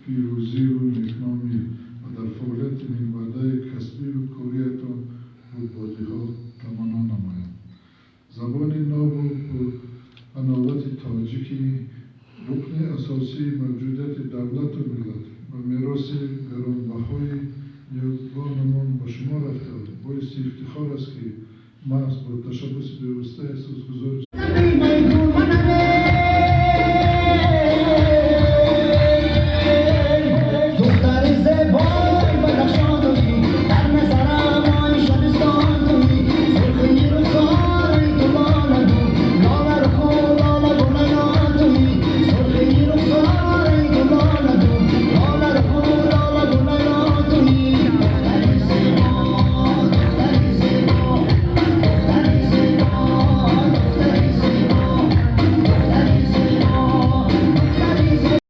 Пирӯзиву некномӣ ва дар фаъолияти минбаъдаи касбиву кориятон бурдборӣҳо таманно намоям. Забони нобу пурғановати тоҷикӣ рукни асосии мавҷудияти давлату миллат ва мероси гаронбаҳои ниёгонамон ба шумор рафта, боиси ифтихор аст, ки маҳз бо ташаббуси бевоситаи Асосгузори